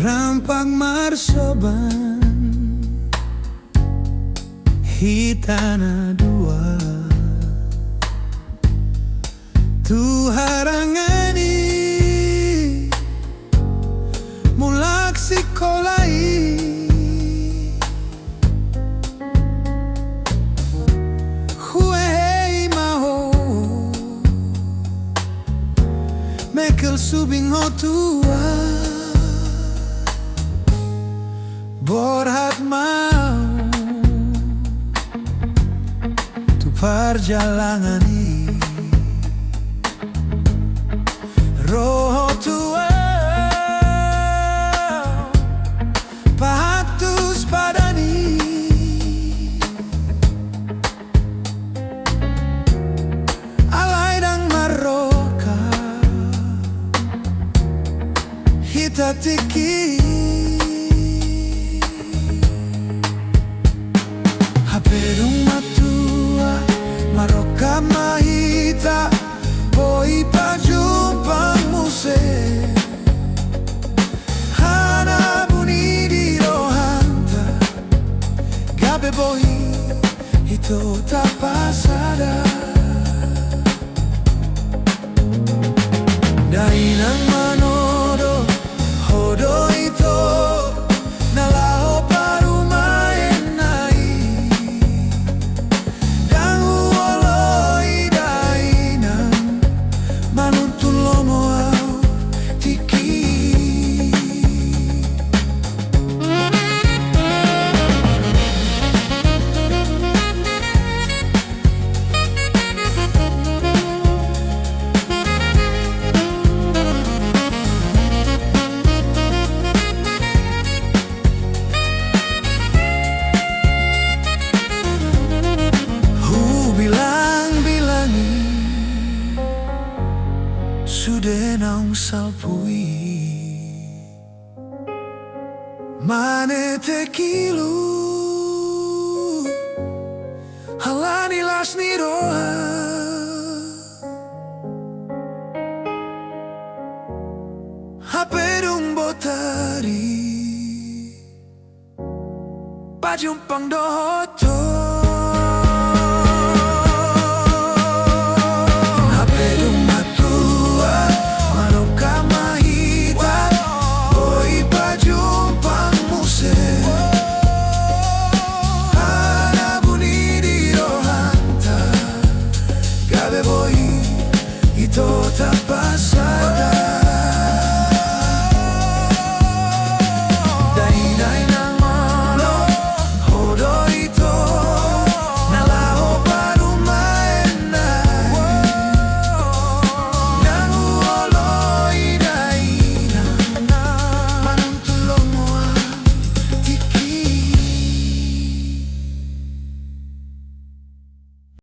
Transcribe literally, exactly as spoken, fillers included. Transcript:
Rampak marsoban hita na dua tu harangan i, mulak sikola i. Huhehe ma ho, mengkel subing ho tua. Borhat ma ho tu parjalangan i. Ro ho tu ahu pahantus padan i. Alai ndang marroka hita tingki. Hape dung matua, marroka ma hita, boi pajumpang muse. Hana buni di rohanta, gabe boi ito tapasada. Dainang manodo, ho do ito na laho parumaen na i. Ndang huoloi dainang, manuntun lomo ahu tingki. Hubilangbilangi sude naung salpu i. Manetek ilu alani las ni roha. Hape dung botari, pajumpang dohot ho. Hape dung matua, marroka ma hita, boi pajumpang muse. Hana buni di rohanta, gabe boi ito tapa